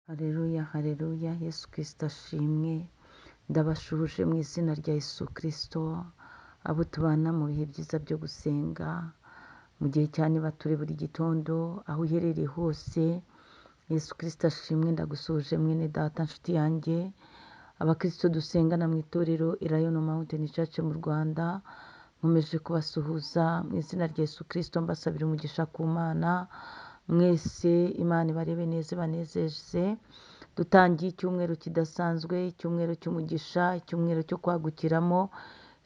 Haleluya, haleluya, Yesu Kristo ashimwe. Ndabashuhuje mu izina rya Yesu Kristo, abo tubana mu bihe byiza byo gusenga, mu gihe cya nibature buri gitondo, aho uherereye hose. Yesu Kristo ashimwe. Ndagusuhuje mwene data, nshuti yanjye, abakristo dusengana mu itorero Elayono Mountain Church mu Rwanda. Nkomeje kubasuhuza mu izina rya Yesu Kristo, mbasabira umugisha ku Mana. Mwese Imana ibarebe neza, ibanezeze. Dutangiye icyumweru kidasanzwe, icyumweru cy'umugisha, icyumweru cyo kwagukiramo,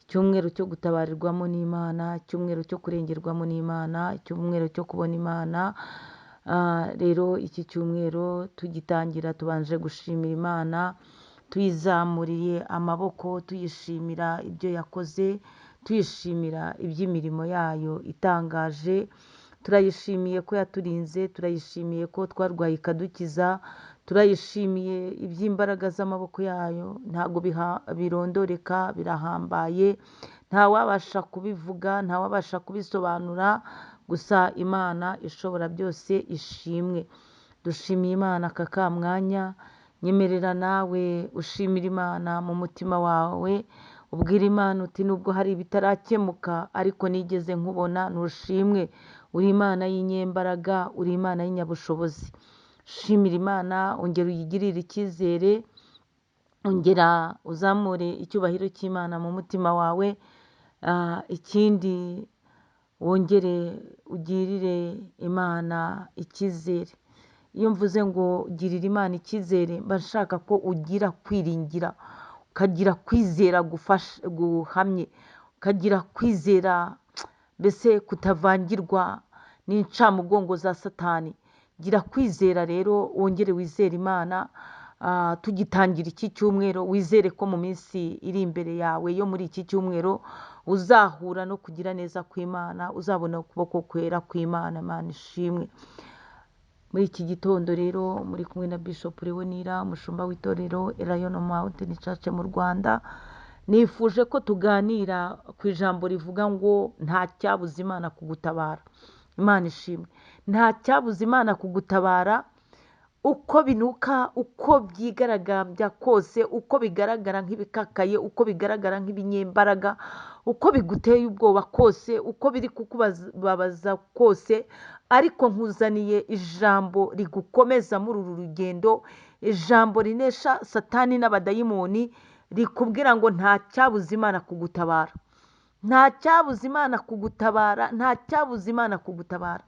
icyumweru cyo gutabarirwamo n'Imana, icyumweru cyo kurengerwamo n'Imana, icyumweru cyo kubona Imana. Rero iki cyumweru tugitangira tubanje gushimira Imana, tuyizamuriye amaboko, tuyishimira ibyo yakoze, tuyishimira iby'imirimo yayo itangaje. Turayishimiye ko yaturinze, turayishimiye ko twarwaye ikadukiza, turayishimiye iby'imbaraga z'amaboko yayo, ntabwo birondoreka, birahambaye, ntawabasha kubivuga, ntawabasha kubisobanura, gusa Imana ishobora byose ishimwe. Dushimiye Imana aka kamwanya. Nyemerera nawe ushimira Imana mu mutima wawe, ubwira Imana uti nubwo hari ibitarakemuka ariko nigeze nkubona, ntushimwe. Uri Imana y'inyembaraga, uri Imana y'inyabushobozi. Shimira Imana, ongera uyigirire icyizere, ongera uzamure icyubahiro cy'Imana mu mutima wawe. Ikindi wongere ugirire Imana icyizere. Iyo mvuze ngo girira Imana icyizere, mba nshaka ko ugira kwiringira, ukagira kwizera guhamye, ukagira kwizera mbese kutavangirwa n'incamugongo za Satani. Gira kwizera rero, wongere wizere Imana. Tugitangira iki cyumweru, wizere ko mu minsi iri imbere yawe yo muri iki cyumweru uzahura no kugira neza kw'Imana, uzabona ukuboko kwera kw'Imana. Imana ishimwe. Muri iki gitondo rero muri kumwe na Bishop Leonira, umushumba w'itorero Elayono Mountain Church mu Rwanda. Nifuje ko tuganira ku ijambo rivuga ngo nta cyabuza Imana kugutabara. Imana ishimwe. Nta cyabuza Imana kugutabara, uko binuka, uko byigaragambya kose, uko bigaragara nk'ibikakaye, uko bigaragara nk'ibinyembaraga, uko biguteye ubwoba kose, uko biri kukubabaza kose, ariko nkuzaniye ijambo rigukomeza muri uru rugendo, ijambo rinesha Satani n'abadayimoni, rikubwira ngo nta cyabuza Imana kugutabara. Nta cyabuza Imana kugutabara, nta cyabuza Imana kugutabara.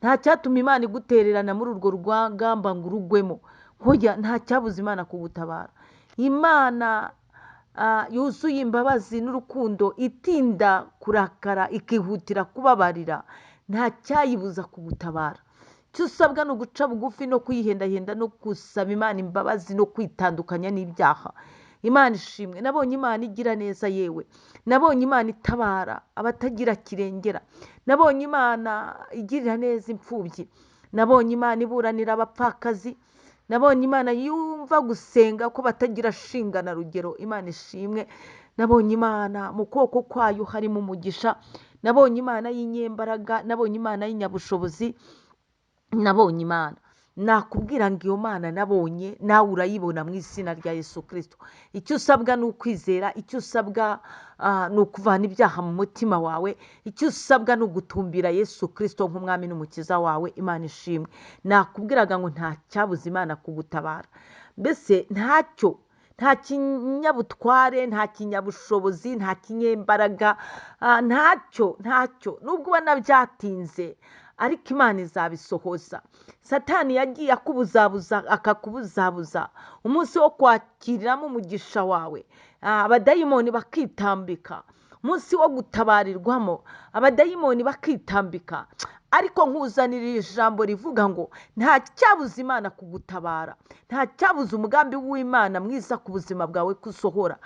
Nta cyatuma Imana igutererana muri urwo rugamba ngo urugwemo. Hoya, nta cyabuza Imana kugutabara. Imana yuzuye imbabazi n'urukundo, itinda kurakara, ikihutira kubabarira, nta cyayibuza kugutabara. Icyo usabwa ni uguca bugufi no kuyihendahenda no gusaba Imana imbabazi no kwitandukanya n'ibyaha. Imana ishimwe. Nabonye Imana igira neza, yewe nabonye Imana itabara abatagira kirengera, nabonye Imana igirira neza imfubyi, nabonye Imana iburanira abapfakazi, nabonye Imana yumva gusenga ko batagira shinga na rugero. Imana ishimwe. Nabonye Imana mu kuboko kwayo harimo umugisha, nabonye Imana y'inyembaraga, nabonye Imana y'inyabushobozi, nabonye Imana. Nakubwira ngo iyo Mana nabonye nawe urayibona mu izina rya Yesu Kristo. Icyo usabwa ni ukwizera, icyo usabwa ni ukuvana ibyaha mu mutima wawe, icyo usabwa ni ugutumbira Yesu Kristo nk'umwami n'umukiza wawe. Imana ishimwe. Nakubwiraga ngo nta cyabuza Imana kugutabara. Mbese ntacyo, nta kinyabutware, nta kinyabushobozi, nta kinyembaraga, ntacyo, ntacyo. Nubwo ubona byatinze, ariko Imana izabisohoza. Satani yagiye akubuzabuza, akakubuzabuza umunsi wo kwakiriramo umugisha wawe, abadayimoni bakitambika, umunsi wo gutabarirwamo abadayimoni bakitambika. Ariko nkuzanira ijambo rivuga ngo nta cyabuza Imana kugutabara, nta cyabuza umugambi w'Imana mwiza ku buzima bwawe kusohora.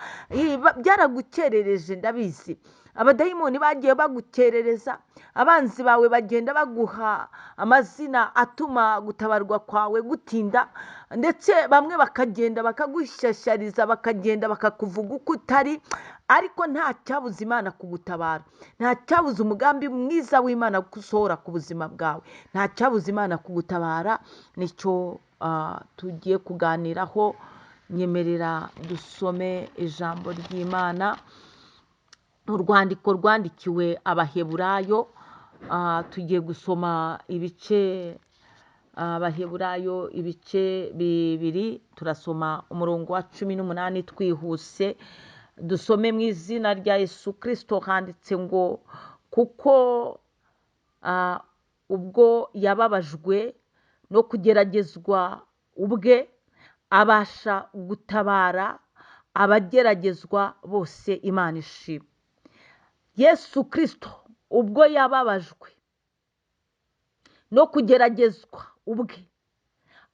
Byaragukerereje ndabizi, Abadayimoni bagiye bagukerereza, abanzi bawe bagenda baguha amazina atuma gutabarwa kwawe gutinda, ndetse bamwe bakagenda bakagushyashyariza, bakagenda bakakuvuga uko utari, ariko nta cyabuza Imana kugutabara, nta cyabuza umugambi mwiza w'Imana gusohora ku buzima bwawe, nta cyabuza Imana kugutabara. Nicyo tugiye kuganiraho. Nyemerera dusome ijambo ry'Imana mu rwandiko rwandikiwe Abaheburayo. Tugiye gusoma ibice Abaheburayo ibice 2, turasoma umurongo wa 18 twihuse. Dusome mu izina rya Yesu Kristo. Handitse ngo kuko ubwo yababajwe no kugeragezwa ubwe, abasha gutabara abageragezwa bose. Imana ishimwe. Yesu Kristo ubwo yababajwe no kugeragezwa ubwe,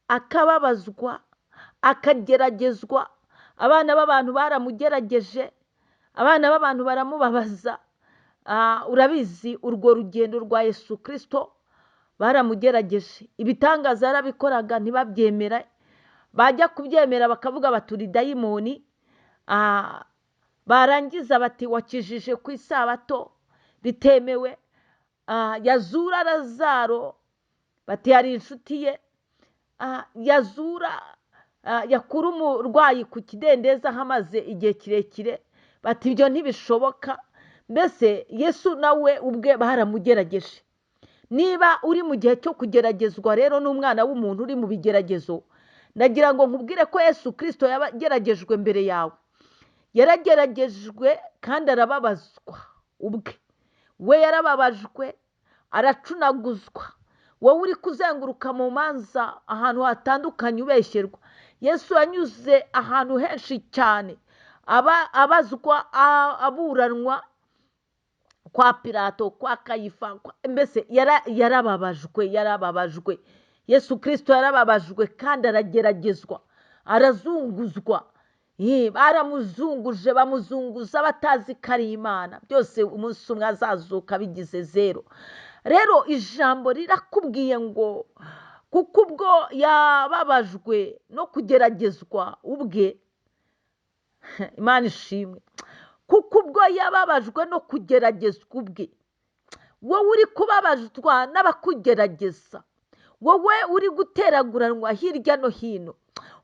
akababazwa, akageragezwa. Abana b'abantu baramugerageje, abana b'abantu baramubabaza. Urabizi urwo rugendo rwa Yesu Kristo, baramugerageje, ibitangaza yarabikoraga ntibabyemera, bajya kubyemera bakavuga baturi dayimoni, barangiza bati wakijije ku isabato bitemewe. Yazura Lazaro bati yari inshuti ye, yazura yakura umurwayi ku kidendezi aho amaze igihe kirekire, bati ibyo ntibishoboka. Mbese Yesu nawe ubwe baramugerageje. Niba uri mu gihe cyo kugeragezwa rero n'umwana w'umuntu uri mu bigeragezo, ndagira ngo nkubwire ko Yesu Kristo yageragejwe mbere yawe. Yarageragejwe kandi arababazwa ubwe. We yarababajwe, aracunaguzwa. Wowe uri kuzenguruka mu manza ahantu hatandukanye ubeshyerwa, Yesu yanyuze ahantu henshi cyane, abazwa, aburanwa kwa Pilato, kwa Kayifa, mbese yarababajwe, yarababajwe. Yesu Kristo yarababajwe kandi arageragezwa, arazunguzwa. Baramuzunguje, bamuzunguza batazi ko ari Imana. Byose umunsi umwe azazuka bigize zero. Rero ijambo rirakubwiye ngo kuko ubwo yababajwe no kugeragezwa ubwe, Imana ishimwe, kuko ubwo yababajwe no kugeragezwa ubwe, wowe uri kubabazwa n'abakugerageza, wowe uri guteraguranwa hirya no hino,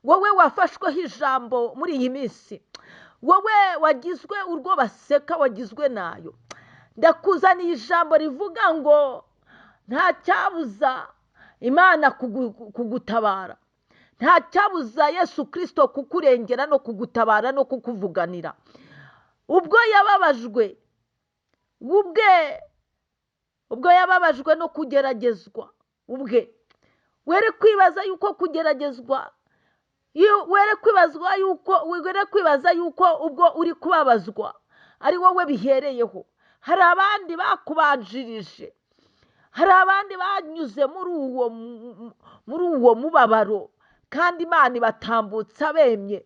wowe wafashweho ijambo muri iyi minsi, wowe wagizwe urwo baseka, wagizwe nayo, ndakuzaniye ijambo rivuga ngo nta cyabuza Imana kugutabara, nta cyabuza Yesu Kristo kukurengera no kugutabara no kukuvuganira. Ubwo yababajwe ubwe, ubwo yababajwe no kugeragezwa ubwe, were kwibaza yuko kugeragezwa, were kwibazwa yuko, were kwibaza yuko ubwo uri kubabazwa ari wowe bihereyeho. Hari abandi bakubanjirije, hari abandi banyuze muri uwo mubabaro, kandi Imana ibatambutsa bemye.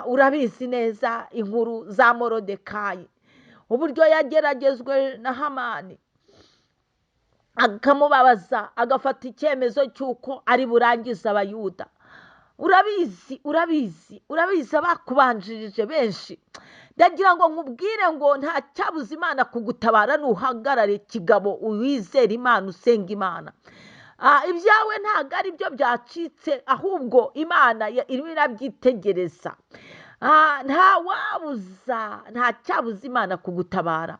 Urabizi neza inkuru za Morodekayi, uburyo yageragezwe na Hamani akamubabaza, agafata icyemezo cy'uko ari burangize Abayuda. Urabizi, urabizi, urabizi abakubanjirije benshi. Ndagira ngo nkubwire ngo nta cyabuza Imana kugutabara nuhagarare kigabo, uwizera Imana, usenga Imana. Ibyawe ntabwo ari byo byacitse, ahubwo Imana irimo irabyitegereza. Nta wabuza, nta cyabuza Imana kugutabara,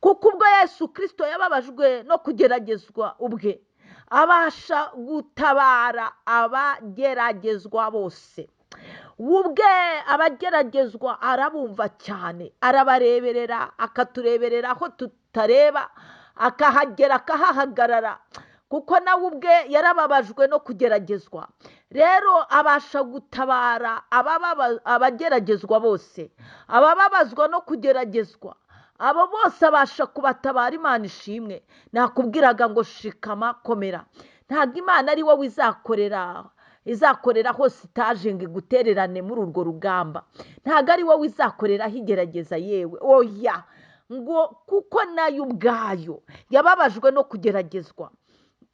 kuko ubwo Yesu Kristo yababajwe no kugeragezwa ubwe, abasha gutabara abageragezwa bose. Ubwe abageragezwa arabumva cyane, arabareberera, akatureberera aho tutareba, akahagera, akahahagarara, kuko nawe ubwe yarababajwe no kugeragezwa. Rero abasha gutabara abageragezwa bose, abababazwa no kugeragezwa, abo bose abasha kubatabara. Imana ishimwe. Nakubwiraga ngo shikama, komera. Ntabwo Imana ari wowe izakorera hose itaje ngo igutererane muri urwo rugamba. Ntabwo ari wowe izakoreraho igerageza, yewe oya. Ngo kuko nayo ubwayo yababajwe no kugeragezwa,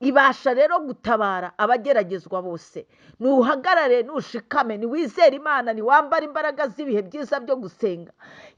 ibasha rero gutabara abageragezwa bose. Nuhagarare, nushikame, niwizere Imana, niwambare imbaraga z'ibihe byiza byo gusenga.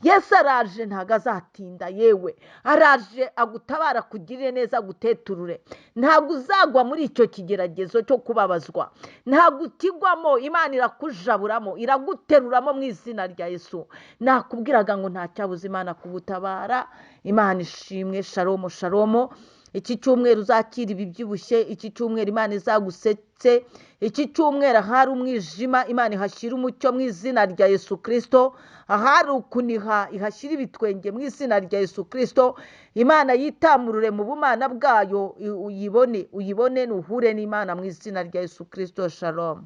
Yesu araje, ntabwo azatinda, yewe araje agutabara, akugirire neza, aguteturure. Ntabwo uzagwa muri icyo kigeragezo cyo kubabazwa, ntabwo ukigwamo. Imana irakujaburamo, iraguteruramo mu izina rya Yesu. Nakubwiraga ngo nta cyabuza Imana kugutabara. Imana ishimwe. Shalomo, shalomo. Iki cyumweru uzakira ibibyibushye, iki cyumweru Imana izagusetse, iki cyumweru ahari umwijima Imana ihashyira umucyo mu izina rya Yesu Kristo, ahari ukuniha ihashyira ibitwenge mu izina rya Yesu Kristo. Imana yitamurure mu bumana bwayo, uyibone, uyibone, nuhure n'Imana mu izina rya Yesu Kristo. Shalom.